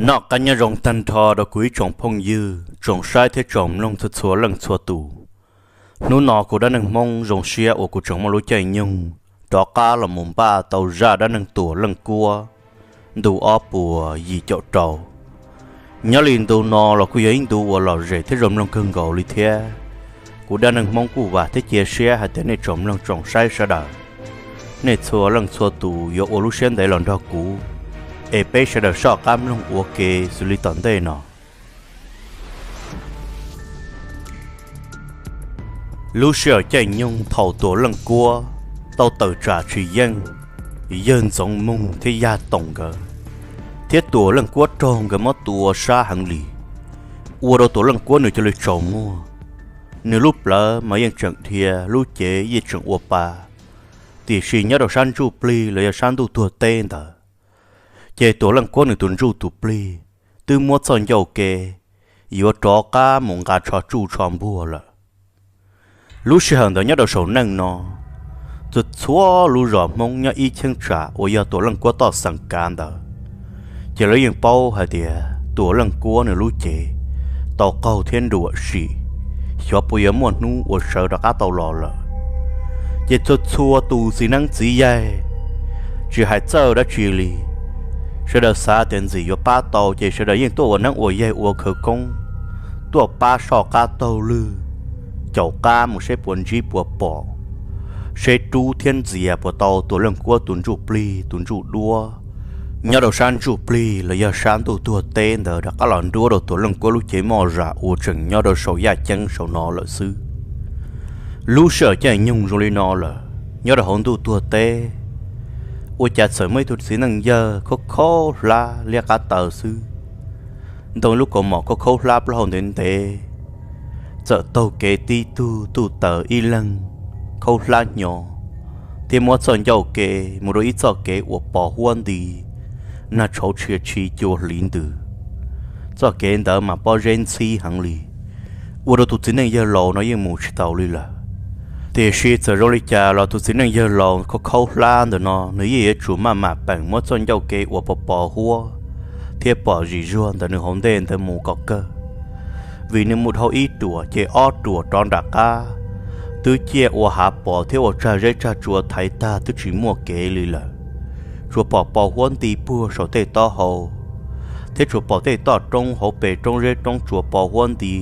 Noj qab nyob zoo tag nrho rau kuv ib tsoom phooj ywg, tsoom saib thiab tsoom mloog txhua txhua leej txhua tus. Hnub no kuv Dab Neeg Hmoob zoo siab uas kuv tseem muaj lub caij nyoog rov qab los mus npaj tau zaj dab neeg Tuam Leej Kuab ntu ob puas yim caum rau. Nyob li ntu no los kuj yog ib ntu uas lom zem thiab zoo mloog kawg nkaus li thiab. Kuv Dab Neeg Hmoob kuj vam thiab cia siab hais tias nej tsoom mloog tsoom saib sawv daws, nej txhua leej txhua tus yuav ua lub siab ntev los nrog kuv, es peb sawv daws soj qab mloog ua ke xws li tom ntej no. Lub sij hawm caij nyoog thaum Tuam Leej Kuab tau tawm tsam tsis yeej yawg Ntxoov Moog thiab Yaj Toom nkawd, thiab Tuam Leej Kuab raug nkawd muab tua sab heev li, ua rau Tuam Leej Kuab nws cia li tsaus muag, nws lub plawv mas yeej tseem dhia, lub cev yeej tseem ua pa. Tiam sis nyob rau sab ntsuj plig los yog sab ntuj tuag teb ntawd, ces Tuam Leej Kuab nws tus ntsuj tus plig twb muab txoj ncauj ke yuav rov qab mus nqa tsho tsuj tsho npuag lawm. Lub sij hawm ntawd nyob rau saum neej no, txhua txhua lub zos Hmoob nyob ib cheeb tsam uas yog Tuam Leej Kuab toj xeem kav ntawd, ces lawv yeej paub hais tias Tuam Leej Kuab nws lub cev tau qaug thiab nruam sim, xyov puas yuav muaj hnub uas sawv rov qab tau los lawm. Ces txhua txhua tus txiv neeb txiv yaig, tsis hais txawj dab tsi li, sawv daws xav tias ntxim yuav pab tau, ces sawv daws yeej tuaj ua neeb ua yaig ua khawv koob, tuaj pab soj qab taug lwg, caum qab mus seb puas ntsib puas pom, seb rub thiab ntxias puas tau Tuam Leej Kuab tus ntsuj plig tus ntsuj duab nyob rau sab ntsuj plig los yog sab ntuj tuag teb ntawd rov qab los nruab rau Tuam Leej Kuab lub cev moj zam uas tseem nyob rau saum yaj ceeb saum no lawm xwb. Lub sij hawm caij nyoog zoo li no lawm, nyob rau hauv ntuj tuag teb, ua cas txawm muaj ib tug txiv neej yawg khaub khaub hlab liab qab taw xwb, ntoo lub kaus mom khaub khaub hlab plaub hau ntev ntev, txawm taug kev tib tug tuj taws ib leeg khaub hlab hnyo, thiab muab txoj ncauj ke mus rau ib txoj kev uas pos huab nti, nag tshauv tshia tshis cua hliv ntws. Txoj kev ntawd mas pob zeb ntxhib heev li, ua rau tus txiv neej yawg laus no yeej mus tsis taus li lawm. Tiam sis txawm zoo li cas los tus txiv neej yawg laus khaub khaub hlab ntawm no nws yeej yuav tsum maj mam peem muab txoj ncauj ke uas pos pos huab thiab pom zim zuag ntawm nws hauv ntej ntawd mus kom kawg, vim nws mus dhau ib ruam ces ob ruam rov nram qab twb ciaj ua hav pos thiab ua tsag zeb tsag tsua thaiv tag twb tsis muaj kev li lawm. Tsuas pom pos huab nti puag saum tej taub hau, thiab tsuas pom tej toj roob hauv pes roob zeb roob tsuas pos huab nti,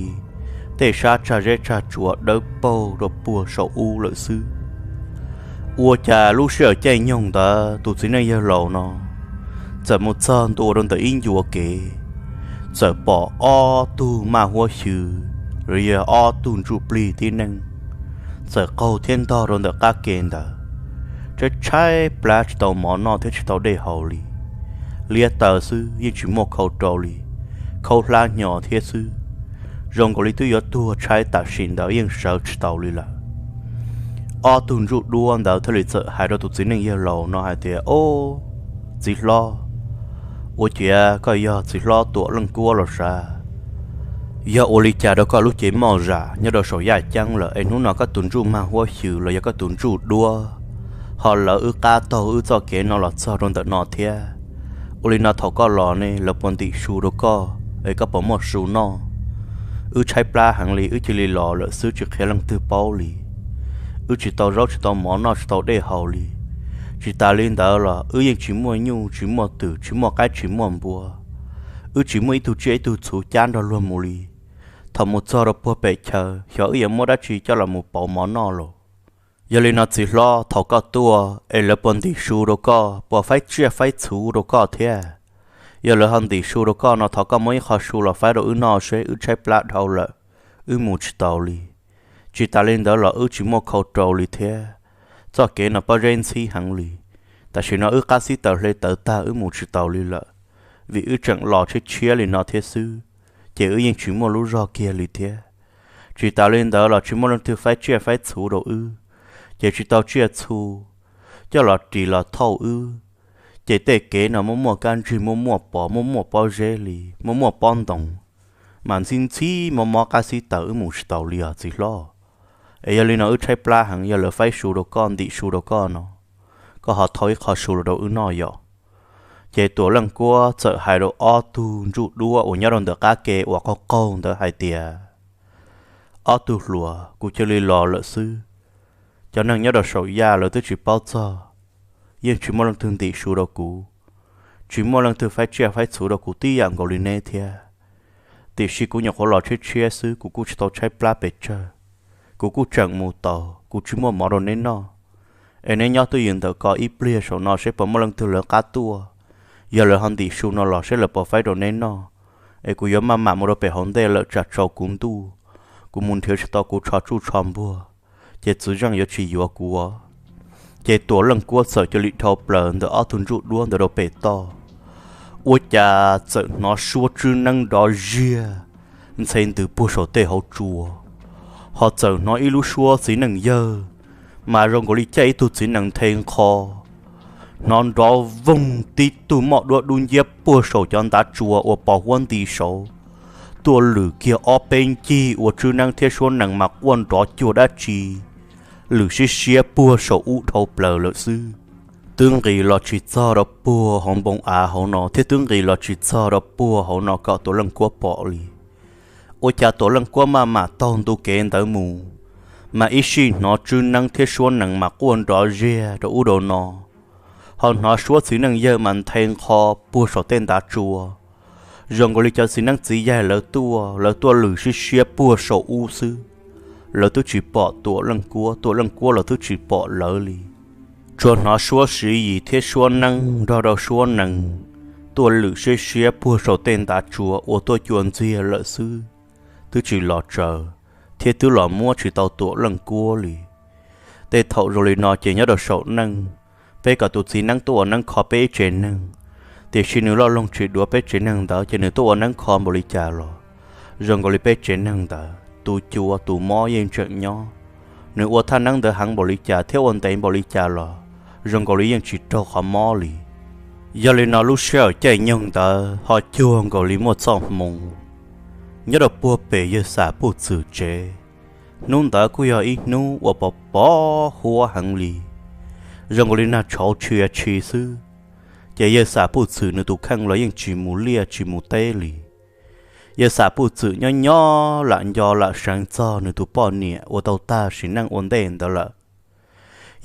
tej sab tsag zeb tsag tsua dawb paug rau puag saum ub lawm xwb. Ua cas lub sij hawm caij nyoog ntawd tus txiv neej yawg laus no txawm mus txog ntua rau ntawm ib ncua kev, txawm pom ob tug maj huab xyw los yog ob tug ntsuj plig tib neeg txawm qaug thiab ntog rau ntawm qab ke ntawd, tshaib tshaib plab tsis tau mov noj thiab tsis tau dej haus li. Liab taw xwb yeej tsis muaj khau rau li, khaub hlab hnyo thiab xwb, zoo nkaus li twb yuav tuag tshaib tam sim ntawd yeej sawv tsis taus li lawm. Ob tug ntsuj duab ntawd thiaj li txawm hais rau tus txiv neej yawg laus no hais tias, Ob, txiv hlob, ua ciav koj yog txiv hlob Tuam Leej Kuab los sav? Yog ua li cas rau koj lub cev moj zam nyob rau saum yaj ceeb lawm es hnub no koj tus ntsuj mag huab xyw los yog koj tus ntsuj duab ho lawv wb qab taug wb txoj kev no los txog rau ntawm no thiab? Ua li no thaum koj los ne lawv puas ntim su rau koj es koj puas muaj su noj? Wb tshaib plab heev li, wb cia li los lawm xwb tsis qhia leej twg paub li. Wb tsis tau zaub tsis tau mov noj tsis tau dej haus li. Tsis tas li ntawd los wb yeej tsis muaj nyuj tsis muaj twm tsis muaj qaib tsis muaj npua. Wb tsis muaj ib tug tsiaj ib tug txhu cab nrog luag mus li. Thaum mus txog rau puag pem chaw xyov wb yuav muab dab tsi coj los mus pauv mov noj los? Yog li no txiv hlob, thaum koj tuaj es lawv puas ntim su rau koj, puas faib tsiaj faib txhu rau koj thiab? Yog lawv ho ntim su rau koj no thov koj muab ib qho su los faib rau wb noj seb, wb tshaib plab dhau lawm, wb mus tsis taus li. Tsis tas li ntawd los wb tsis muaj khau rau li thiab. Txoj kev no pob zeb ntxhib heev li. Tam sim no wb qab xib taws hle tawv tag wb mus tsis taus li lawm, vim wb tseem los tshiab tshiab li no thiab xwb, ces wb yeej tsis muaj lub zog kiag li thiab. Tsis tas li ntawd los tsis muaj leej twg faib tsiaj faib txhu rau wb, ces tsis tau tsiaj txhu coj los ris los thauj wb, ces tej kev no muaj muaj kab ntsig muaj muaj pos muaj muaj pob zeb li muaj muaj pob ntoo, mas ntxhib ntxhib mob mob qab xib taws wb mus tsis taus li os txiv hlob. Es yog li no wb tshaib plab heev, yog lawv faib su rau koj ntim su rau koj no, koj ho thau ib qho su los rau wb noj yom. Ces Tuam Leej Kuab txawm hais rau ob tug ntsuj duab uas nyob rau ntawm qab ke uas qaug qaug ntawd hais tias, ob tug hluas, kuv cia li los lawm xwb. Cov neeg nyob rau saum yaj lawv twb tsis paub txog, yeej tsis muaj leej twg ntim su rau kuv, tsis muaj leej twg faib tsiaj faib txhu rau kuv tib yam nkaus li neb thiab. Tiam sis kuv nyuam qhuav los tshiab tshiab xwb, kuv kuj tsis tau tshaib plab pes tsawg, kuv kuj tseem mus tau, kuv tsis muaj mov rau neb noj. Es neb nyob twj ywm ntawm ko ib pliag saum no seb puas muaj leej twg lawv qab tuaj, yog lawv ho ntim su no los seb lawv puas faib rau neb noj. Es kuv yuav maj mam mus rau pem hauv ntej lawm tsam tsaus kuv ntuj, kuv mus nrhiav tsis tau kuv tsho tsuj tsho npuag, ces txiv zeej yuav tsis yuav kuv. Ces Tuam Leej Kuab txawm cia li dhau plaws ntawm ob tug ntsuj duab ntawd rau pem toj, ua cas txawm hnov suab tswb neeb nrov ziag, ntxhe ntws puag saum tej hauv tsua. Ho txawm hnov ib lub suab txiv neej yawg, mas zoo nkaus li caij ib tug txiv nees nthe nqho, hnov nrov voog tib tug moj duab dub nciab puag saum cov ntav tsua uas pos huab nti saud, tuaj lwm kiag ob peb ncig ua tswb neeb thiab suab nees mas quaj nrov cuag dab tsi, lwm siab siab puag saum ub dhau plaws lawm xwb. Twb nqis los tsis txog rau puag hauv npoo av hauv no thiab twb nqis los tsis txog rau puag hauv no kom Tuam Leej Kuab pom li. Ua cas Tuam Leej Kuab maj mam taug ntu kev ntawd mus, mas ib sij hnov tswb neeb thiab suab nees mas quaj nrov ziag rau ub rau no, ho hnov suab txiv neej yawg mas nthe nqho puag saum tej ntav tsua. Zoo nkaus li cov txiv neeb txiv yaig lawv tuaj, lawv tuaj lwm siab siab puag saum ub xwb, lawv twb tsis pom Tuam Leej Kuab, Tuam Leej Kuab los twb tsis pom lawv li. Tsuas hnov suab siv yim thiab suab neeb nrog rau suab nees tuaj lwm siab siab puag saum tej ntav tsua uas tuaj cua ntxiag lawm xwb, twb tsis los tsaws, thiab twb los muab tsis tau Tuam Leej Kuab li. Tej thaum zoo li no ces nyob rau saum neej, peb kom tus txiv neeb tuaj ua neeb kho peb ib tsev neeg, tiam sis nws loj loog tsis duav peb tsev neeg ntawd ces nws tuaj ua neeb kho npaum li cas los zoo nkaus li peb tsev neeg ntawd tus cua tus mob yeej tseem nyob. Nws ua thaj neeb ntawd heev npaum li cas thiab ua ntev npaum li cas los zoo nkaus li yeej tsis raug qhov mob li. Yog li no lub sij hawm caij nyoog ntawd ho cuag nkaus li muaj txoj hmoo nyob rau puag pem yawg Xam Puj Txwm tsev. Hnub ntawd kuj yog ib hnub uas pos pos huab heev li, zoo nkaus li nag tshauv tshia tshi xwb. Ces yawg Xam Puj Txwm nws tus kheej los yeej tsis mus liaj tsis mus teb li. Yawg Xam Puj Txwm nyob nyob lam nco lam seev txog nws tus poj niam uas tau tag sim neej ua ntej ntawd lawm.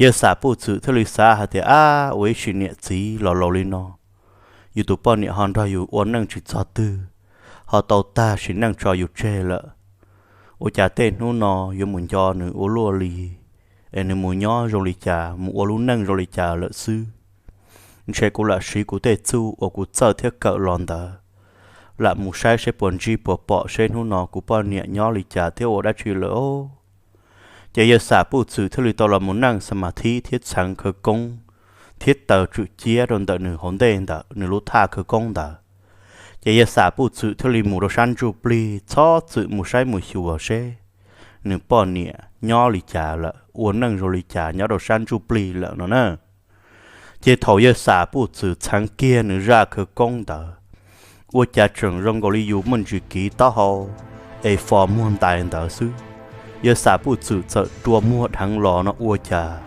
Yawg Xam Puj Txwm thiaj li xav hais tias, ab, ua ib sim niam txiv los laus li no, yus tus poj niam ho nrog yus ua neej tsis txog twg, ho tau tag sim neej tso yus tseg lawm. Ua cas tej hnub no yuav mus nco nws ua luaj li, es nws mus nyob zoo li cas, mus ua lub neej zoo li cas lawm xwb. Ntshe kuv lam siv kuv tej txuj uas kuv txawj thiab kawm los ntawd, lam mus saib seb puas ntsib puas pom seb hnub no kuv poj niam nyob li cas thiab ua dab tsi lawm os. Ces yawg Xam Puj Txwm thiaj li tau los mus neej xa mas thib thiab txheev khawv koob thiab taws tswm ciab rau ntawm nws hauv ntej ntawm nws lub thaj khawv koob ntawd. Ces yawg Xam Puj Txwm thiaj li mus rau sab ntsuj plig txhob txwm mus saib mus xyuas seb nws poj niam nyob li cas lawm, ua neej zoo li cas nyob rau sab ntsuj plig lawm no na. Ces thaum yawg Xam Puj Txwm txheev kiag nws zaj khawv koob ntawd, ua cas tseem zoo nkaus li yus muaj ntsis kiv taub hau es fos muag ntais ntawd xwb. Yawg Xam Puj Txwm txawm rua muag dheev los no ua cas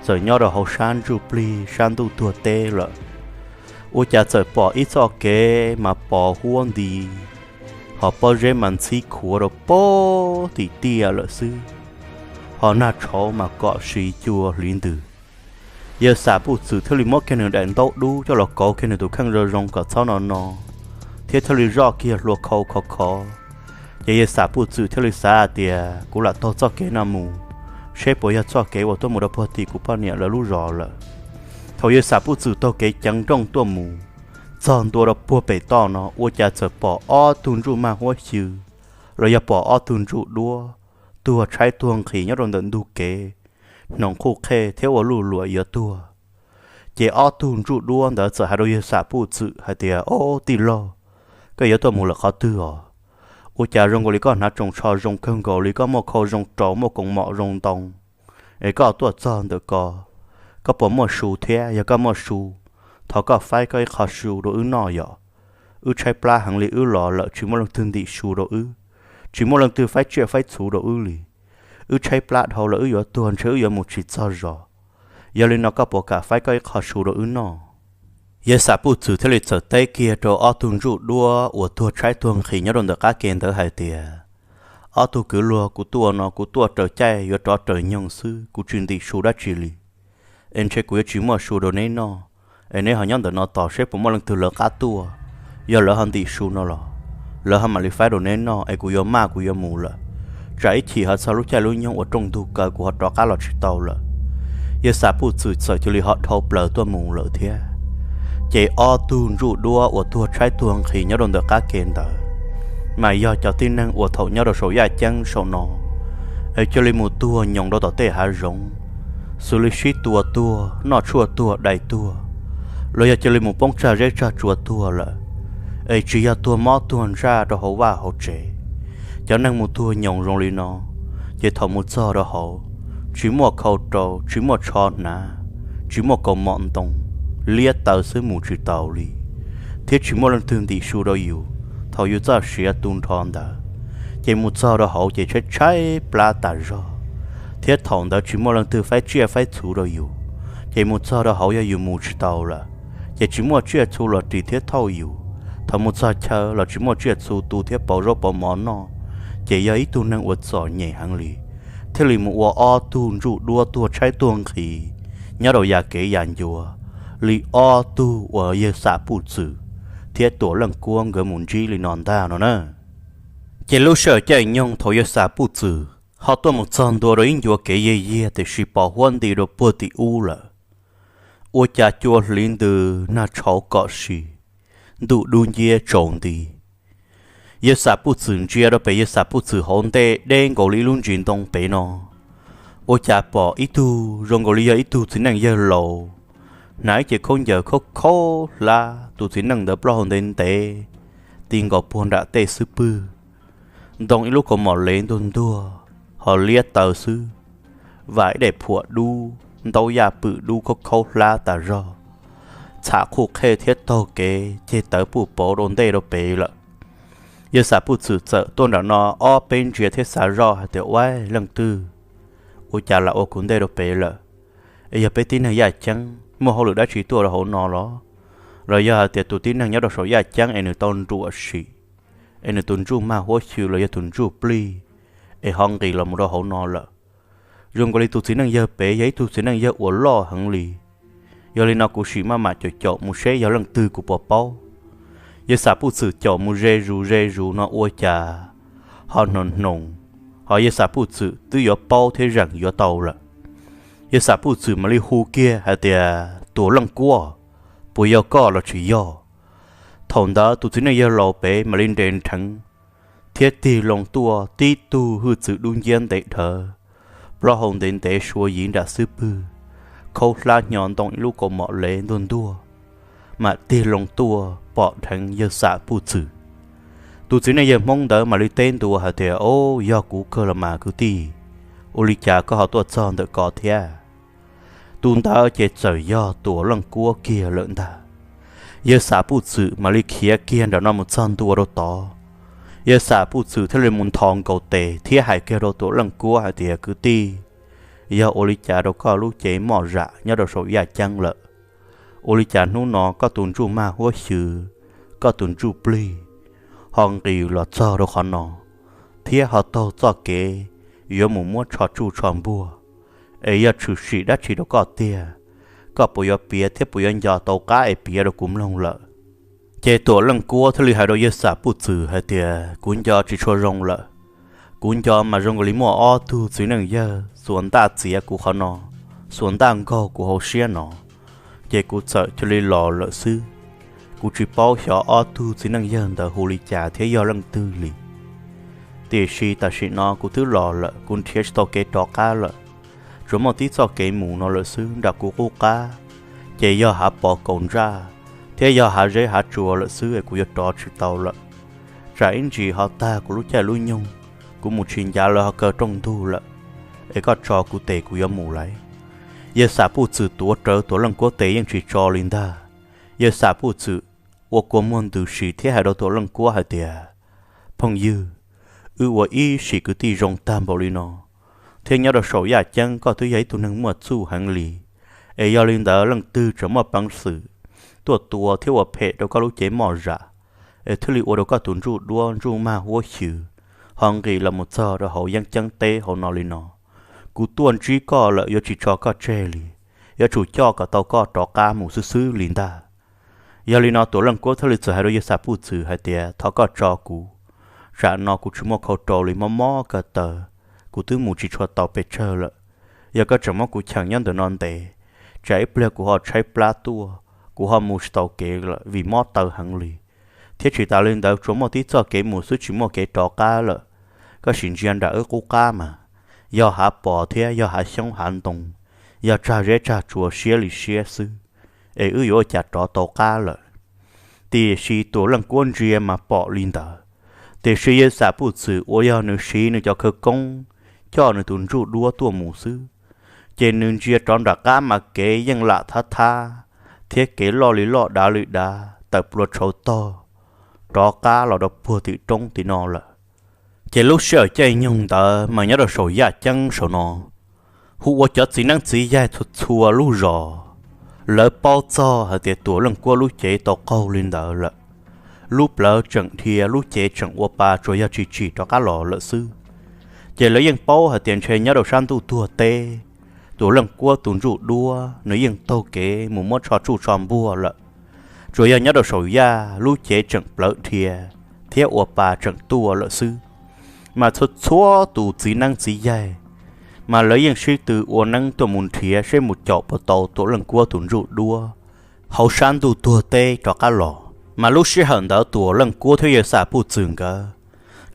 txawm nyob rau hauv sab ntsuj plig sab ntuj tuag teb lawm. Ua cas txawm pom ib txoj kev mas pos huab nti, ho pob zeb mas ntxhib khuav rau pob tim tiaj lawm xwb, ho nag tshauv mas kom siv cua hliv ntws. Yawg Xam Puj Txwm thiaj li muab kiag nws daim ntaub dub coj los kauv kiag nws tus kheej zoo zoo kom txhob no no, thiab thiaj li zoj kiag hlua khau khov khov. Ces yawg Xam Puj Txwm thiaj li xav hais tias, kuv lam taug txoj kev no mus, seb puas yog txoj kev uas tuaj mus rau puag tim kuv poj niam lawv lub zos lawm. Thaum yawg Xam Puj Txwm taug kev ceev nrooj tuaj mus, txog ntua rau puag pem toj no ua cas txawm pom ob tug ntsuj mag huab xyw los yog pom ob tug ntsuj duab tuag tshaib tuag nqhis nyob rau ntawm ntug kev, hnoos qhuj qhej thiab ua luj luam yuav tuag. Ces ob tug ntsuj duab ntawd txawm hais rau yawg Xam Puj Txwm hais tias, ob tij laug, koj yuav tuaj mus lawm qhov twg os? Ua cas zoo nkaus li koj hnav tsoos tsho zoo kawg nkaus li, koj muaj khau zoo rau, muaj koos mom zoo ntoo, es koj tuaj txog ntawm ko, koj puas muaj su thiab? Yog koj muaj su, thov koj faib koj ib qho su rau wb noj yom. Wb tshaib plab heev li, wb los lawm tsis muaj leej twg ntim su rau wb, tsis muaj leej twg faib tsiaj faib txhu rau wb li. Wb tshaib plab dhau lawm, wb yuav tuag ntshe wb yuav mus tsis txog zos. Yog li no koj puas kam faib koj ib qho su rau wb noj? Yawg Xam Puj Txwm thiaj li txawm teb kiag rau ob tug ntsuj duab uas tuag tshaib tuag nqhis nyob rau ntawm qab ke ntawd hais tias, ob tug kwv luag, kuv tuaj no kuv tuaj raws caij yuav rov raws nyoog xwb, kuv tsis ntim su dab tsi li. Es ntshe kuv yuav tsis muaj su rau neb noj, es neb ho nyob ntawm no tos seb puas muaj leej twg lawv qab tuaj. Yog lawv ho ntim su no los lawv ho mam li faib rau neb noj, es kuv yuav maj kuv yuav mus lawm. Tsam ib chim ho txog lub caij lub nyoog uas rooj ntug kaw kuv ho rov qab los tsis tau lawm. Yawg Xam Puj Txwm txawm cia li ho dhau plaws tuaj mus lawm thiab. Ces ob tug ntsuj duab uas tuag tshaib tuag nqhis nyob rau ntawm qab ke ntawd, mas yog cov tib neeg uas thaum nyob rau saum yaj ceeb saum no es cia li mus tuag nyoos rau tom tej hav zoov, xws li sib tua tuag, noj tshuaj tuag, dai tuag, los yog cia li mus poob tsag zeb tsag tsua tuag lawm. Es tsis yog tuag mob tuag ntsaj rau hauv vaj hauv tsev. Cov neeg mus tuag nyoos zoo li no, ces thaum mus txog rau hauv, tsis muaj khau rau, tsis muaj tsho hnav, tsis muaj kaus mom ntoo, liab taw xwb mus tsis taus li, thiab tsis muaj leej twg ntim su rau yus. Thaum yus txoj sia tu nrho ntawd, ces mus txog rau hauv ces tshaib tshaib plab tas zog, thiab thaum ntawd tsis muaj leej twg faib tsiaj faib txhu rau yus. Ces mus txog rau hauv yog yus mus tsis tau lawm, ces tsis muaj tsiaj txhu los ris thiab thauj yus. Thaum mus txog chaw los tsis muaj tsiaj txhu tu thiab pauv zaub pauv mov noj, ces yog ib tug neeg uas txom nyem heev li, thiaj li mus ua ob tug ntsuj duab tuag tshaib tuag nqhis nyob rau yam kev yam ncua li ob tug uas yawg Xam Puj Txwm thiab Tuam Leej Kuab nkawd mus ntsib li no ntag no na. Ces lub sij hawm caij nyoog thaum yawg Xam Puj Txwm ho tuaj mus txog ntua rau ib ncua kev yiag yiag tiam sis pos huab nti rau puag tim ub lawm. Ua cas cua hliv ntws nag tshauv kom si, ntuj dub nciab tsaus nti. Yawg Xam Puj Txwm ntsia rau pem yawg Xam Puj Txwm hauv ntej deb nkaus li ib lub ntsis ntoo pem no, ua cas pom ib tug zoo nkaus li yog ib tug txiv neej yawg laus, hnav ib ce khaub ncaws khaub khaub hlab, tus txiv neej ntawd plaub hau ntev ntev ti nkaus puag nram tej xub pwg, ntoo ib lub kaus mom lev ntuag ntuag ho liab taw xwb, vam ib daim phuam dub, ntaub yaj pwm dub khaub khaub hlab tas zog, txham qhuj qhej thiab taug kev ceg tawv puj pauv rau ntej rau pem lawm. Yawg Xam Puj Txwm txawm tuaj nram no ob peb ntsia thiab xav zoj hais tias, Ua leej twg ua cas lam ua kuv ntej rau pem lawm? Es yog peb tib neeg yaj ceeb muaj hauj lwm dab tsi tuaj rau hauv no los? Los yog hais tias tus tib neeg nyob rau saum yaj ceeb es nws tau nruam sim, es nws tus ntsuj mag huab xyw los yog tus ntsuj plig es ho nqis los mus rau hauv no lawm? Zoo nkaus li tus txiv neej yawg pem yog ib tug txiv neej yawg uas loj heev li. Yog li no kuv sim maj mam caum caum mus seb yog leej twg kuv puas paub. Yawg Xam Puj Txwm caum mus ze zus ze zus no ua cas ho hnoos hnoos, ho yawg Xam Puj Txwm twb yuav paub thiab zeem yuav tau lawm. Yawg Xam Puj Txwm mam li hu kiag hais tias, Tuam Leej Kuab, puas yog koj los tsis yog? Thaum ntawd tus txiv neej yawg laus pem mam li nres nrheev thiab tig loo tuaj tib tug hwj txwv dub nciab ntev dhawv, plaub hau ntev ntev sua yiv nram xub pwg, khaub hlab hnyo ntoo ib lub kaus mom lev ntuag ntuag, mam tig loo tuaj pom dheev yawg Xam Puj Txwm. Tus txiv neej yawg Hmoob ntawd mam li teb ntua hais tias, Au, yog kuv kawg los mas kwv tij, ua li cas koj ho tuaj txog ntawm ko thiab? Tus ntawd ces txawm yog Tuam Leej Kuab kiag lawm ntag. Yawg Xam Puj Txwm mam li khiav kiag nram no mus txog ntua rau tod. Yawg Xam Puj Txwm thiaj li mus nthos nkaus tes thiab hais kiag rau Tuam Leej Kuab hais tias, Kwv tij, yog ua li cas rau koj lub cev moj zam nyob rau saum yaj ceeb lawm? Ua li cas hnub no koj tus ntsuj mag huab xyw, koj tus ntsuj plig ho nqis los txog rau qhov no, thiab ho taug txoj kev yuav mus muab tsho tsuj tsho npuag? Es yog tshwm sim dab tsi rau koj tiag? Koj puas yuav piav thiab puas yuav nco tau qab es piav rau kuv mloog lawm? Ces Tuam Leej Kuab thiaj li hais rau yawg Xam Puj Txwm hais tias, Kuv nco tsis tshua zoo lawm. Kuv nco mas zoo nkaus li muaj ob tug txiv neej yawg xuas ntaj txiav kuv qhov no, xuas ntaj nkaug kuv hauv siab no, ces kuv txawm cia li los lawm xwb. Kuv tsis paub xyov ob tug txiv neej yawg ntawd hu li cas thiab yog leej twg li. Tiam sis tam sim no kuv twb los lawm, kuv nrhiav tsis tau kev rov qab lawm. Tsuas muaj tib txoj kev mus no lawm xwb, nram kuv qub qab ces yog hav pos kaus ntsaj thiab yog hav zeb hav tsua lawm xwb es kuv yuav rov tsis tau lawm. Tsam ib ntsis ho tag kuv lub caij lub nyoog, kuv mus tsis ncav lawv ho kaw rooj ntug lawm, es koj tso kuv tes kuv yuav mus lauj. Yawg Xam Puj Txwm tuav rawv Tuam Leej Kuab tes yeej tsis tso li ntag. Yawg Xam Puj Txwm ua kua muag ntws si thiab hais rau Tuam Leej Kuab hais tias, Phooj ywg, wb ua ib sim kwv tij zoo tag npaum li no, thiab nyob rau saum yaj ceeb koj twb yog ib tug neeg muaj txuj heev li. Es yog li ntawd leej twg tseem muaj peev xwm tuaj tua thiab ua phem rau koj lub cev moj zam, es thiaj li ua rau koj tus ntsuj duab ntsuj mag huab xyw, ho nqis los mus txog rau hauv yeeb ceeb teb hauv no li no. Kuv tuaj ntsib koj lawm yuav tsis tso koj tseg li, yuav tsum coj kom tau koj rov qab mus xwb xwb li ntag. Yog li no Tuam Leej Kuab thiaj li txawm hais rau Yawg Xam Puj Txwm hais tias, thov koj tso kuv, tsam no kuv tsis muaj khau rau li, mob mob ko taw, kuv twb mus tsis tshua tau pes tsawg lawm. Yog koj tseem muab kuv cheem nyob ntawm no ntev, tsam ib pliag kuv ho tshaib plab tuaj, kuv ho mus tsis tau kev lawm vim mob taw heev li. Thiab tsis tas li ntawd tsuas muaj tib txoj kev mus xwb tsis muaj kev rov qab lawm. Koj sim ntsia nram wb qub qab mas, yog hav pos thiab yog hav xyoob hav ntoo, yog tsag zeb tsag tsua siab li siab xwb, es wb yuav ua cas rov tau qab lawm. Tiam sis Tuam Leej Kuab ntsia mas pom li ntawd, tiam sis Yawg Xam Puj Txwm uas yog nws siv nws cov khawv koob coj nws tus ntsuj duab tuaj mus xwb, ces nws ntsia rov nram qab mas kev yeej lam thab thab, thiab kev loj li loj dav li dav tawm plua tshauv tog rov qab los rau puag tim roob tim no lawm. Ces lub sij hawm caij nyoog ntawd mas nyob rau saum yaj ceeb saum no, hu ua cov txiv neeb txiv yaig txhua txhua lub zos, lawv paub txog hais tias Tuam Leej Kuab lub cev tau qaug li ntawd lawm. Lub plawv tseem dhia, lub cev tseem ua pa, tsuas yog tsis tsim rov qab los lawm xwb. Ces lawv yeej paub hais tias ntshe nyob rau sab ntuj tuag teb, Tuam Leej Kuab tus ntsuj duab nws yeej taug kev mus muab tsho tsuj tsho npuag lawm. Tsuas yog nyob rau saum yaj lub cev tseem plawv dhia thiab ua pa tseem tuaj lawm xwb. Mas txhua txhua tus txiv neeb txiv yaig mas lawv yeej sib tw ua neeb tuaj mus nrhiav seb mus caum puas tau Tuam Leej Kuab tus ntsuj duab hauv sab ntuj tuag teb rov qab los. Mas lub sij hawm ntawd Tuam Leej Kuab thiab Yawg Xam Puj Txwm nkawd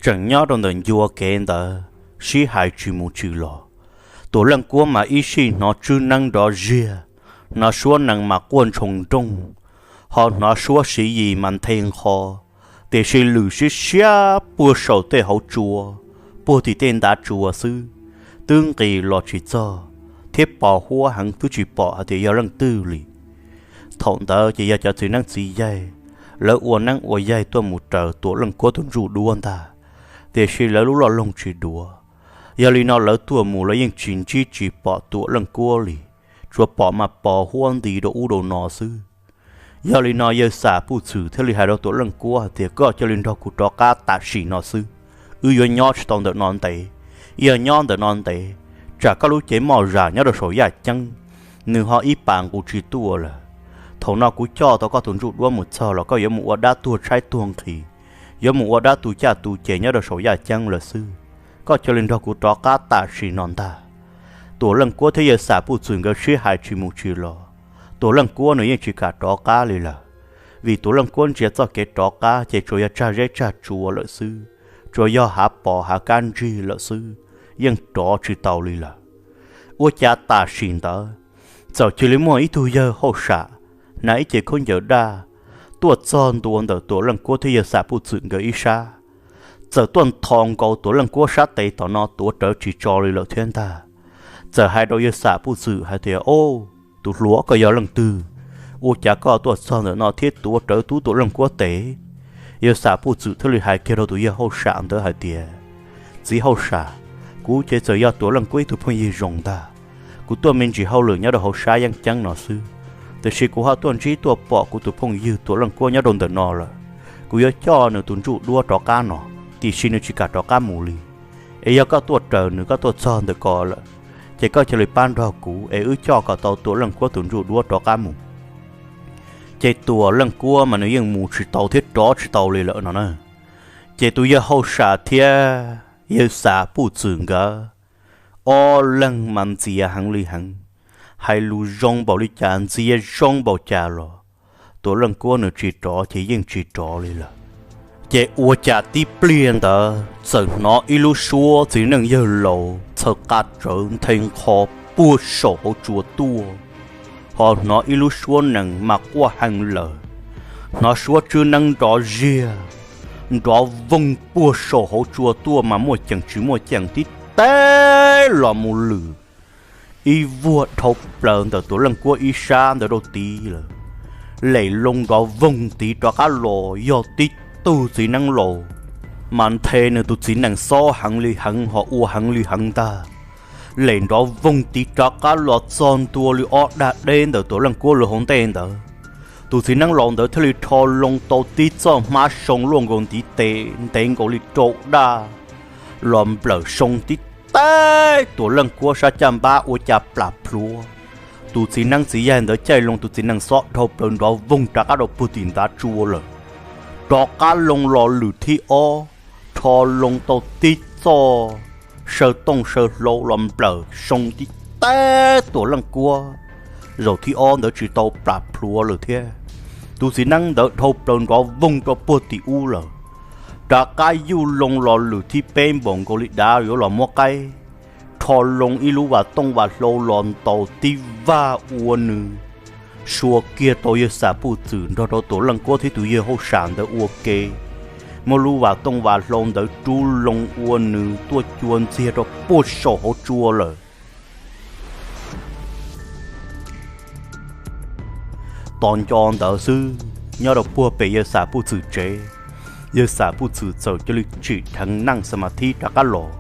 tseem nyob rau ntawm ncua kev ntawd sib hais tsis mus tsis los. Tuam Leej Kuab mas ib sij hnov tswb neeb nrov ziag, hnov suab nees mas quaj ntshoo nrooj, ho hnov suab siv yis mas nthe nqho, tiam sis lwm siab siab puag saum tej hauv tsua, puag tim tej ntav tsua xwb, twb nqis los tsis txog, thiab pos huab heev twb tsis pom hais tias yog leej twg li. Thaum ntawd ces yog cov txiv neeb txiv yaig, lawv ua neeb ua yaig tuaj mus raws Tuam Leej Kuab tus ntsuj duab ntag, tiam sis lawv lub loj loog tsis duav. Yog li no lawv tuaj mus lawv yeej tsis ntsib tsis pom Tuam Leej Kuab li, tsuas pom mas pos huab nti rau ub rau no xwb. Yog li no Yawg Xam Puj Txwm thiaj li hais rau Tuam Leej Kuab hais tias, koj cia li nrog kuv rov qab tam sim no xwb, wb yuav nyob tsis tau ntawm no ntev. Yog nyob ntawm no ntev, tsam koj lub cev moj zam nyob rau saum yaj ceeb, nws ho ib pas nqus tsis tuaj lawm. Thaum no kuv coj tau koj tus ntsuj duab mus txog los koj yuav mus ua dab tuag tshaib tuag nqhis, yuav mus ua dab tu caj tu ces nyob rau saum yaj ceeb lawm xwb. Koj cia li nrog kuv rov qab tam sim no ntag. Tuam Leej Kuab thiab Yawg Xam Puj Txwm nkawd sib hais tsis mus tsis los, Tuam Leej Kuab nws yeej tsis kam rov qab li lawm, vim Tuam Leej Kuab ntsia txoj kev rov qab ces tsuas yog tsag zeb tsag tsua lawm xwb, tsuas yog hav pos hav kab ntsig lawm xwb, yeej rov tsis tau li lawm. Ua cas tam sim ntawd, txawm cia li muaj ib tug yawg hauj sam hnav ib ce khaub ncaws daj tuaj txog ntua ntawm Tuam Leej Kuab thiab Yawg Xam Puj Txwm nkawd ib sab, txawm tuaj ntho nkaus Tuam Leej Kuab sab tes tom no tuav rawv tsis tso li lawm thiab ntag. Txawm hais rau Yawg Xam Puj Txwm hais tias, o, tus hluas, koj yog leej twg? Ua cas koj tuaj txog ntawm no thiab tuav rawv tub Tuam Leej Kuab tes? Yawg Xam Puj Txwm thiaj li hais kiag rau tus yawg hauj sam ntawd hais tias, txiv hauj sam, kuv ces txawm yog Tuam Leej Kuab ib tug phooj ywg zoo ntag. Kuv tuaj me ntsis hauj lwm nyob rau hauv sab yeeb ceeb no xwb, tiam sis kuv ho tuaj ntsib tuaj pom kuv tus phooj ywg Tuam Leej Kuab nyob rau ntawm no lawm. Kuv yuav coj nws tus ntsuj duab rov qab no, tiam sis nws tsis kam rov qab mus li. Es yog koj tuaj raws nws, koj tuaj txog ntawm ko lawm, ces koj cia li pab nrog kuv es wb coj kom tau Tuam Leej Kuab tus ntsuj duab rov qab mus. Ces Tuam Leej Kuab mas nws yeej mus tsis tau thiab rov tsis tau li lawm no na. Ces tus yawg hauj sam thiab Yawg Xam Puj Txwm nkawd ob leeg mas ntxias heev li heev, hais lus zoo npaum li cas ntxias zoo npaum cas los Tuam Leej Kuab nws tsis rov ces yeej tsis rov li lawm. Ces ua cas tib pliag ntawd txawm hnov ib lub suab txiv neej yawg laus txhaws qa tsawv nthe nqho puag saum hauv tsua tuaj, ho hnov ib lub suab nees mas quaj heev lawm, hnov suab tswb neeb nrov ziag, nrov voog puag saum hauv tsua tuaj mas muaj ceem tsis muaj ceem tib teb los mus lwm ib vuag dhau plaws ntawm Tuam Leej Kuab ib sab ntawd rau tid lawm. Lem loo nrov voog tid rov qab los yog tib tug txiv neeb laus, mas nthe nws tus txiv nees xob heev li heev ho ua heev li heev ntag. Lem nrov voog tid rov qab los txog ntua li ob dag deb ntawm Tuam Leej Kuab lawv hauv ntej ntawd. Tus txiv neeb laus ntawd thiaj li rho loo tau tib txoj hmab soo luaj nkaus ntiv tes ntev nkaus li rau daj los nplawm soo tib teb Tuam Leej Kuab sab caj npab ua cas plam plhuav. Tus txiv neeb txiv yaig ntawd caij loo tus txiv nees xob dhau plaws nrov voog rov qab rau puag tim ntav tsua lawm. Rov qab loo los lwm thib ob, rho loo tau tib txoj saw tooj saw hlau los nplawm soo tib teb Tuam Leej Kuab. Zaum thib ob ntawd tsis tau plam plhuav lawm thiab. Tus txiv neeb ntawd dhau plaws nrov voog rau puag tim ub lawm. Rov qab yuj loo los lwm thib peb npaum nkaus li dav yuav los muab qaib, rho loo ib lub vas tooj vas hlau los ntaus tib vag ua nws sua kiag tau yawg Xam Puj Txwm nrog rau Tuam Leej Kuab thiab tus yawg hauj sam ntawd ua ke. Muab lub vas tooj vas hlau ntawd rub loo ua nws tuaj cua ntxiag rau puag saum hauv tsua lawm. Tos nco ntawd xwb, nyob rau puag pem yawg Xam Puj Txwm tsev, yawg Xam Puj Txwm txawm cia li tsim dheev neej xa ma thib rov qab los,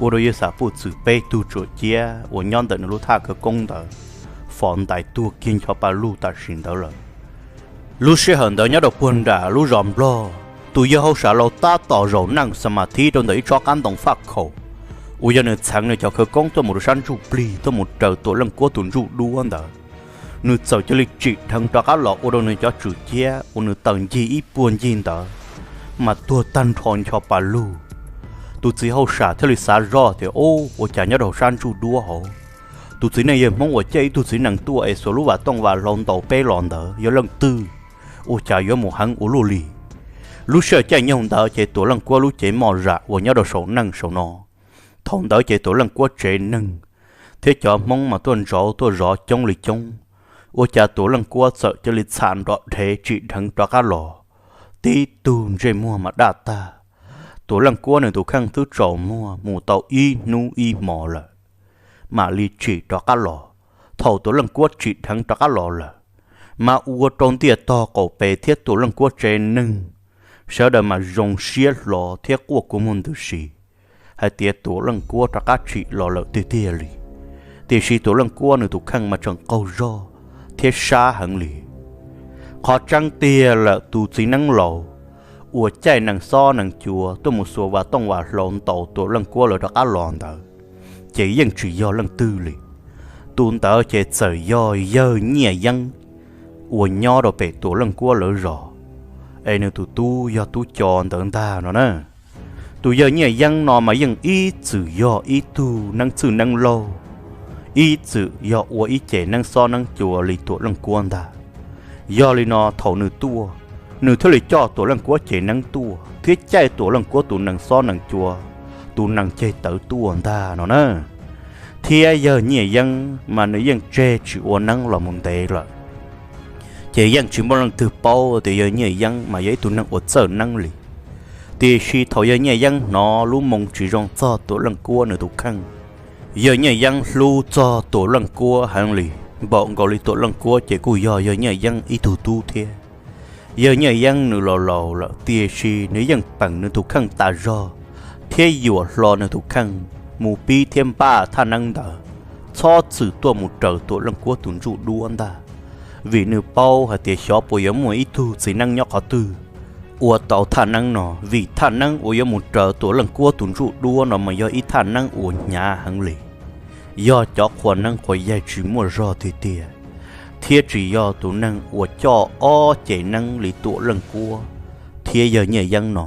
ua rau yawg Xam Puj Txwm peb tug tsuam ciab uas nyob ntawm nws lub thaj khawv koob ntawd fov ntais tuag kiag ncho pa lug tam sim ntawd lawm. Lub sij hawm ntawd nyob rau puag nram lub zos Nplog, tus yawg hauj sam laus tab tom zaum neej xa ma thib rau ntawm ib tsob qab ntoo faj khaum uas yog nws txheev nws cov khawv koob tuaj mus rau sab ntsuj plig tuaj mus raws Tuam Leej Kuab tus ntsuj duab ntawd. Nws txawm cia li tsim dheev rov qab los ua rau nws cov tsuam ciab uas nws tawm ncig ib puag ncig ntawd mas tuag tag nrho ncho pa lug. Tus txiv hauj sam thiaj li xav zoj tias, Ub, ua cas nyob rau sab ntsuj duab hauv, tus txiv neej yawg Hmoob uas caij ib tug txiv nees tuaj es xuas lub vas tooj vas hlau ntaus peb los ntawd yog leej twg? Ua cas yuav mus heev ua luaj li? Lub sij hawm caij nyoog ntawd ces Tuam Leej Kuab lub cev moj zam uas nyob rau saum neej saum no. Thaum ntawd ces Tuam Leej Kuab tsev neeg thiab cov Hmoob mas tuaj ntsauv tuaj zov coob li coob. Ua cas Tuam Leej Kuab txawm cia li txham nrov dhev tsim dheev rov qab los, tib tug ntsej muag mas daj tag. Tuam Leej Kuab nws tus kheej twb tsaus muag mus tau ib hnub ib hmo lawm, mam li tsim rov qab los. Thaum Tuam Leej Kuab tsim dheev rov qab los lawm, mas ua rau ntiaj tog qaum pem thiab Tuam Leej Kuab tsev neeg sawv daws mas zoo siab hlo thiab quaj kua muag ntws si hais tias Tuam Leej Kuab rov qab tsim los lawm tiag tiag li. Tiam sis Tuam Leej Kuab nws tus kheej mas tseem qaug zog thiab sab heev li. Qhov tseeb tiag lawm, tus txiv neeb laus uas caij nees xob nees cua tuaj mus xuas vas tooj vas hlau ntaus Tuam Leej Kuab lawv rov qab los ntawd ces yeej tsis yog leej twg li. Tus ntawd ces txawm yog yawg Nyiaj Yeeb uas nyob rau pem Tuam Leej Kuab lawv zos, es nws tus tub yog Tub Co ntawd ntag no na. Tus yawg Nyiaj Yeeb no mas yeej ib txwm yog ib tug neeb txwj neeb laug, ib txwm yog ua ib ce neeb xob neeb cua li Tuam Leej Kuab ntag. Yog li no thaum nws tuaj, nws thiaj li coj Tuam Leej Kuab ce neeb tuaj thiab caij Tuam Leej Kuab tus nees xob nees cua, tus nees ceg tawv tuaj ntag no na. Thiab yawg Nyiaj Yeeb mas nws yeej tseg tsis ua neeb los mus ntev lawm, ces yeej tsis muaj leej twg paub tias yawg Nyiaj Yeeb mas yog ib tug neeg uas txawj neeb li. Tiam sis thaum yawg Nyiaj Yeeb hnov lub moo tsis zoo txog Tuam Leej Kuab nws tus kheej, yawg Nyiaj Yeeb hlub txog Tuam Leej Kuab heev li, npaum nkaus li Tuam Leej Kuab ces kuj yog yawg Nyiaj Yeeb ib tug tub thiab. Yawg Nyiaj Yeeb nws laus laus lawm tiam sis nws yeej peem nws tus kheej tas zog thiab yuam hlo nws tus kheej mus pib thiab npaj thaj neeb ntawd, txhob txwm tuaj mus raws Tuam Leej Kuab tus ntsuj duab ntag, vim nws paub hais tias xyov puas yuav muaj ib tug txiv neeb nyob qhov twg ua tau thaj neeb no, vim thaj neeb uas yuav mus raws Tuam Leej Kuab tus ntsuj duab no mas yog ib thaj neeb uas hnyav heev li, yog cov qhua neeb qhua yaig tsis muaj zog tiag tiag, thiab tsis yog tus neeg uas coj ob ce neeb li Tuam Leej Kuab thiab yawg Nyiaj Yeeb no,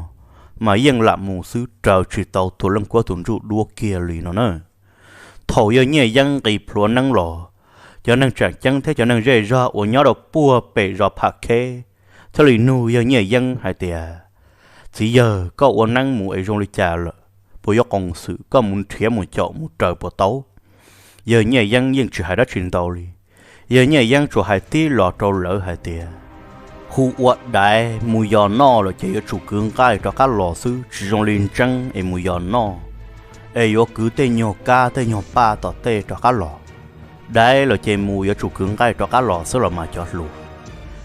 mas yeej lam mus xwb, raws tsis tau Tuam Leej Kuab tus ntsuj duab kiag li no na. Thaum yawg Nyiaj Yeeb nqis plhuav neeb los, cov neeg tseem ceeb thiab cov neeg zej zog uas nyob rau puag pem zos Pham Kheb thiaj li nug yawg Nyiaj Yeeb hais tias, Txiv yawg, koj ua neeb mus es zoo li cas lawm? Puas yuav qoos xwm koj mus nrhiav mus caum mus raws puas tau? Yawg Nyiaj Yeeb yeej tsis hais dab tsi ntau li. Yawg Nyiaj Yeeb tsuas hais tib los rau lawv hais tias, Hu ua daiv mus yos noj lawm ces yuav tsum kwv nqaij rov qab los xwb, tsis zoo li ntseeb es mus yos noj es yuav kwv tej nyuag kab tej nyuag paj tom tej rov qab los. Daiv lawm ces mus yuav tsum kwv nqaij rov qab los xwb los mas cov hluas.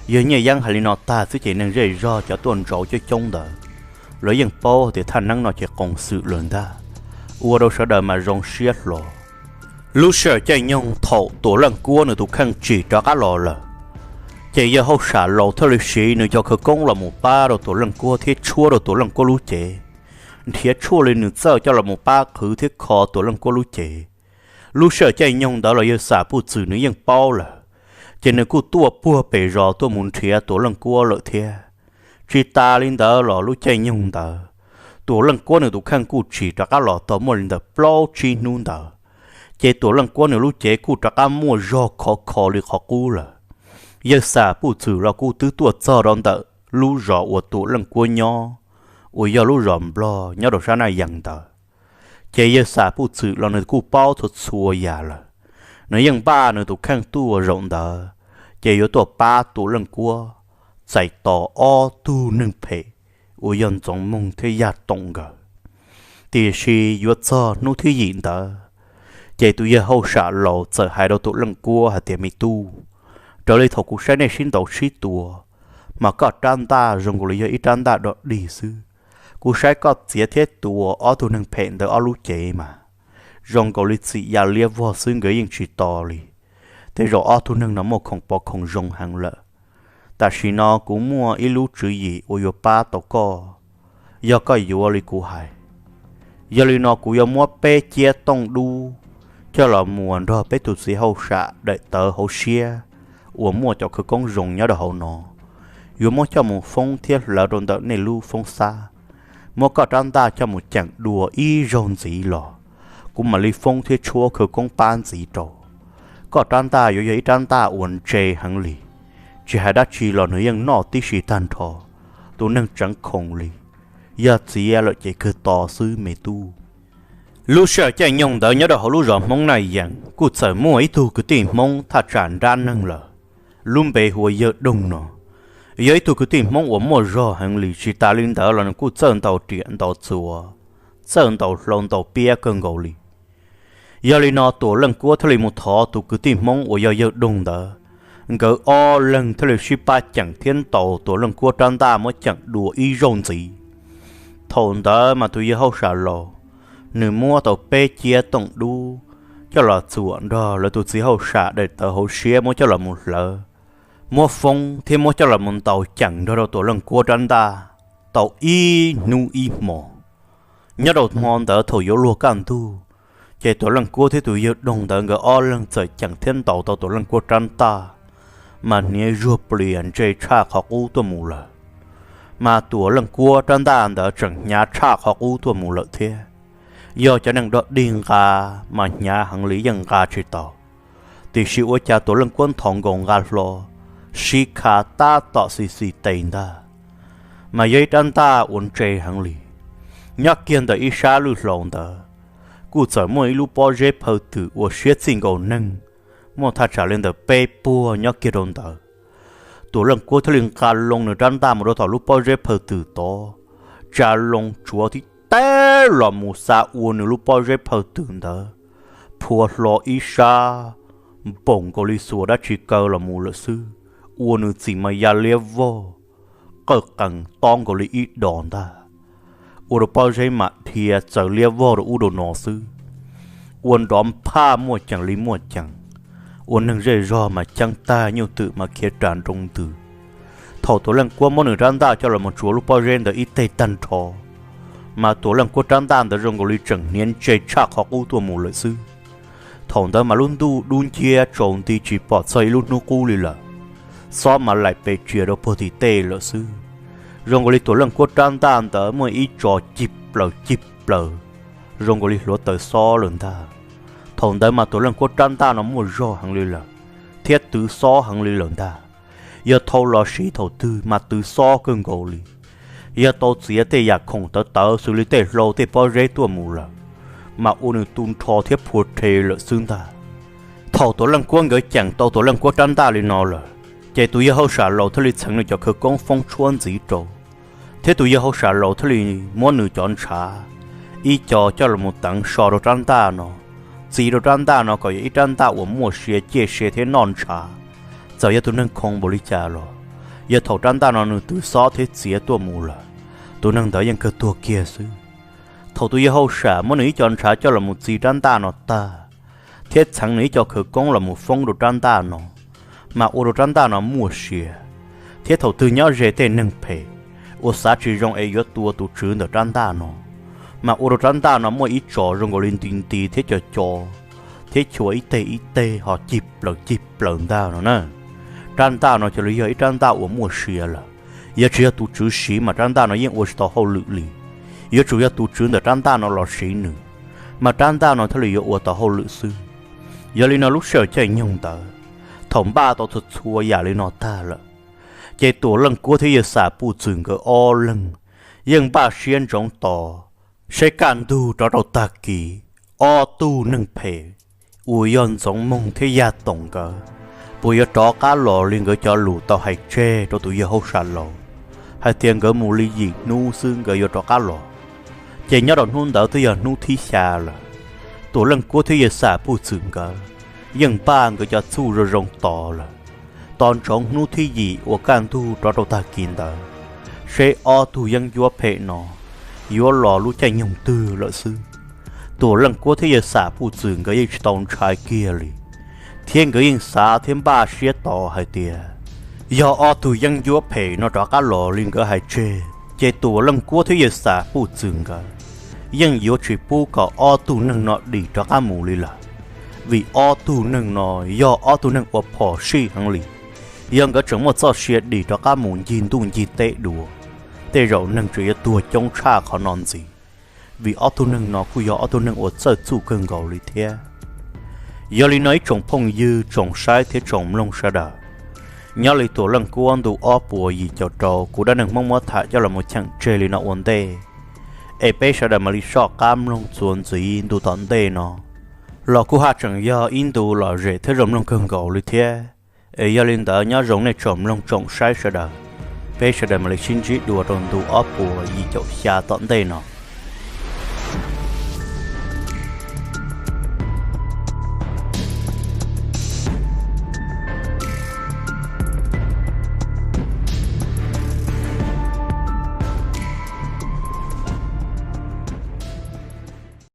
Yawg Nyiaj Yeeb hais li no tag xwb ces neeg zej zog cov tuaj ntsauv coob coob ntawd, lawv yeej paub tias thaj neeb no ces qoos xwm lawm ntag, ua rau sawv daws mas zoo siab hlo. Lub sij hawm caij nyoog thaum Tuam Leej Kuab nws tus kheej tsim rov qab los lawm, Ces yawg hauj sam laus thiaj li siv nws cov khawv koob los mus pab rau Tuam Leej Kuab thiab tshuab rau Tuam Leej Kuab lub cev, nrhiav tshuaj li nws txawj coj los mus pab qhwv thiab kho Tuam Leej Kuab lub cev. Lub sij hawm caij nyoog ntawd los yawg Xam Puj Txwm nws yeej paub lawm, ces nws kuj tuaj puag pem zos tuaj mus nrhiav Tuam Leej Kuab lawm thiab. Tsis tas li ntawd los lub caij nyoog ntawd, Tuam Leej Kuab nws tus kheej kuj tsis rov qab los tau muaj li ntawm plaub tsib hnub ntawd, ces Tuam Leej Kuab nws lub cev kuj rov qab muaj zog khov kho li qhov qub lawm. Yawg Xam Puj Txwm los kuj twb tuaj txog rau ntawm lub zos uas Tuam Leej Kuab nyob, uas yog lub zos Nplog nyob rau sab Naj Yees ntawd. Ces yawg Xam Puj Txwm los nws kuj paub txhua txhua yam lawm, nws yeej npaj nws tus kheej tuaj zaum ntawd, ces yuav tuaj pab Tuam Leej Kuab txais tos ob tug neeg phem uas yog Ntxoov Moog thiab Yaj Toom nkawd. Tiam sis yuav txog hnub thib yim ntawd, ces tus yawg hauj sam laus txawm hais rau Tuam Leej Kuab hais tias, Me tub, raws li thaum kuv saib nej sib ntaus sib tua, mas koj rab ntaj zoo nkaus li yog ib rab ntaj dog dig xwb. Kuv saib koj txiav thiab tua ob tug neeg phem ntawd ob lub cev mas zoo nkaus li txim ya liab vog xwb, nkawd yeej tsis to li. Tej zaum ob tug neeg no muaj khoom pov khoom zoo heev lawm. Tam sim no kuv muaj ib lub tswv yim uas yuav pab tau koj, yog koj yuav li kuv hais. Yog li no kuv yuav muab peb ciab tooj dub coj los muas nrog peb tus txiv hauj sam daim tawv hauv siab uas muaj cov khawv koob zoo nyob rau hauv no, yuav muab coj mus foob thiab hlawv rau ntawm nej lub foob xab, muab koj rab ntaj coj mus ceem dua ib zaug ntxiv los, kuv mam li foob thiab tshuab khawv koob pab ntxiv rau. Koj rab ntaj yuav yog ib rab ntaj uas ntse heev li, tsis hais dab tsi los nws yeej noj tib si tag nrho, tus neeg tseev khoom li. Yog txiav lawm ces kawg to xwb me tub. Lub sij hawm caij nyoog ntawd nyob rau hauv lub zos Hmoob Naj Yees kuj txawm muaj ib tug kwv tij Hmoob thaj tsam nrab neeg lawm, lub npe hu ua Yawg Doog no. Yog ib tug kwv tij Hmoob uas muaj zog heev li, tsis tas li ntawd los nws kuj txawj ntaus riam ntaus txuas, txawj ntaus hlau ntaus piab kawg nkaus li. Yog li no Tuam Leej Kuab thiaj li mus thov tus kwv tij Hmoob uas yog Yawg Doog ntawd, nkawd ob leeg thiaj li sib pab ceem thiab ntaus Tuam Leej Kuab rab ntaj muab ceem dua ib zaug ntxiv. Thaum ntawd mas tus yawg hauj sam laus, nws muab tau peb ciab tooj dub coj los txuam nrog lawv tus txiv hauj sam daim tawv hauv siab muab coj los mus hlawv, muab foob thiab muab coj los mus ntaus ceem nrog rau Tuam Leej Kuab rab ntaj tau ib hnub ib hmo. Nyob rau hmo ntawd thaum yuav luag kaj ntug, ces Tuam Leej Kuab thiab tus yawg Doog ntawd nkawd ob leeg txawm ceem thiab ntaus tau Tuam Leej Kuab rab ntaj, mas hniav zuag plias ntse tshaj qhov qub tuaj mus lawm. Mas Tuam Leej Kuab rab ntaj ntawd tseem hnyav tshaj qhov qub tuaj mus lawm thiab. Yog cov neeg dog dig nqa mas hnyav heev li yeej nqa tsis tau, tiam sis ua cas Tuam Leej Kuab nthos nkaus nqa hlo, sib kha tab tom xi xi tes ntag. Mas yog ib rab ntaj uas ntse heev li. Nyob kiag ntawm ib sab lwj hlau ntawd, kuj txawm muaj ib lub pob zeb phaw twm uas siab txij nkaus neeg, muaj thaj tsam li ntawm peb puag nyob kiag rau ntawd. Tuam Leej Kuab thiaj li nqa loo nws rab ntaj mus rau tom lub pob zeb phaw twm tod, tsa loo tsuav tib teg los mus xa ua nws lub pob zeb phaw twm ntawd, phua hlo ib sab, npaum nkaus li xuas dab tsi kaw los mus lawm xwb, ua nws txim mas ya liab vog, qawj qees tob nkaus li ib dos ntag, ua rau pob zeb mam dhia txawv liab vog rau ub rau no xwb, ua nrov nphaj muaj ceem li muaj ceem, ua neeg zej zog mas ceeb tag, nyuj twm mas khiav ras nroo ntws. Thaum Tuam Leej Kuab muab nws rab ntaj coj los mus tsuav lub pob zeb ntawd ib teg tag nrho, mas Tuam Leej Kuab rab ntaj ntawd zoo nkaus li tseem hniav ntse tshaj qhov qub tuaj mus lawm xwb. Thaum ntawd mas lub ntuj dub nciab tsaus nti tsis pom txog ib lub hnub qub li lawm, xob mas laim pes tsias rau puag tim tej lawm xwb. Zoo nkaus li Tuam Leej Kuab rab ntaj ntawd muaj ib tso cig plaws cig plaws, zoo nkaus li hluav taws xob lawm ntag. Thaum ntawd mas Tuam Leej Kuab rab ntaj no muaj zog heev li lawm, thiab twv xob heev li lawm ntag. Yog thau los siv thaum twg mas twv xob kawg nkaus li. Yog tau txiav tej yam khoom tawv tawv xws li tej hlau tej pob zeb tuaj mus lawm, mas ua nws tu nrho thiab phua rhe lawm xwb ntag. Thaum Tuam Leej Kuab nkawd ceem tau Tuam Leej Kuab rab ntaj li no lawm, ces tus yawg hauj sam laus thiaj li txheev nws cov khawv koob foob tshuab ntxiv rau, thiab tus yawg hauj sam laus thiaj li muab nws cov ntshav ib co coj los mus teev so rau rab ntaj no, txi rau rab ntaj no kom yog ib rab ntaj uas muaj sia ciaj sia thiab noj ntshav. Txawm yog tus neeg khoo npaum li cas los, yog thaum rab ntaj no nws twv xob thiab txiav tuaj mus lawm, tus neeg ntawd yeej kawg tuag kiag xwb. Thaum tus yawg hauj sam muab nws ib co ntshav coj los mus txi rab ntaj no tag, thiab txheev nws ib co khawv koob los mus foob rau rab ntaj no, mas ua rau rab ntaj no muaj sia, thiab thaum twg nyob ze tej neeg phem uas xav tsis zoo es yuav tua tus tswv ntawm rab ntaj no, mas ua rau rab ntaj no muaj ib tso zoo nkaus li nti nti thiab co co, thiab chua ib teg ib teg ho cig plaws cig plaws ntag no na. Rab ntaj no cia li yog ib rab ntaj uas muaj sia lawm. Yog tsis yog tus tswv siv mas rab ntaj no yeej ua tsis tau hauj lwm li. Yuav tsum yog tus tswv ntawm rab ntaj no los siv nws, mas rab ntaj no thiaj li yuav ua tau hauj lwm xwb. Yog li no lub sij hawm caij nyoog ntawd, thaum npaj tau txhua txhua yam li no tag lawm, ces Tuam Leej Kuab thiab Yawg Xam Puj Txwm nkawd ob leeg yeej npaj siab ntsoov tos saib kaj ntug rov rau tag kis ob tug neeg phem uas yog Ntxoov Moog thiab Yaj Toom nkawd puas yuav rov qab los li nkawd cov lus tau hais tseg rau tus yawg hauj sam laus hais tias nkawd mus li yim hnub xwb nkawd yuav rov qab los. Ces nyob rau hnub ntawd twb yog hnub thib xya lawm. Tuam Leej Kuab thiab Yawg Xam Puj Txwm nkawd yeej npaj nkawd cov txhuj zoo zoo tos lawm, tos ntsoov hnub thib yim uas kaj ntug rov rau tag kis ntawd, seb ob tug yeeb ncuab phem no yuav los lub caij nyoog twg lawm xwb. Tuam Leej Kuab thiab Yawg Xam Puj Txwm nkawd yeej tsis tau ntshai kiag li, thiab nkawd yeej xav thiab npaj siab tos hais tias yog ob tug yeeb ncuab phem no rov qab los li nkawd hais tseg, ces Tuam Leej Kuab thiab Yawg Xam Puj Txwm nkawd yeej yuav tsis pub kom ob tug neeg no dim rov qab mus li lawm. Vim ob tug neeg no yog ob tug neeg uas phom sij heev li. Yog nkawd tseem muaj txoj sia dim rov qab mus ncig ntuj ncig teb dua, tej zaum neeg tseem yuav tuag coob tshaj qhov no ntxiv, vim ob tug neeg no kuj yog ob tug neeg uas txawj txuj kawg nkaus li thiab. Yog li no ib tsoom phooj ywg tsoom saib thiab tsoom mloog sawv daws, nyob li Tuam Leej Kuab ntu ob puas yim caum rau kuv Dab Neeg Hmoob muab tham coj los mus cheem tseg li no ua ntej, es peb sawv daws mam li soj qab mloog txuas ntxiv ntu tom ntej no, los kuj haj tseem yog ib ntu lom zem thiab zoo mloog kawg nkaus li thiab. Es yog li ntawd nyob zoo nej tsoom mloog tsoom saib sawv daws, peb sawv daws mam li sib ntsib dua rau ntu ob puas yim caum xya tom ntej no.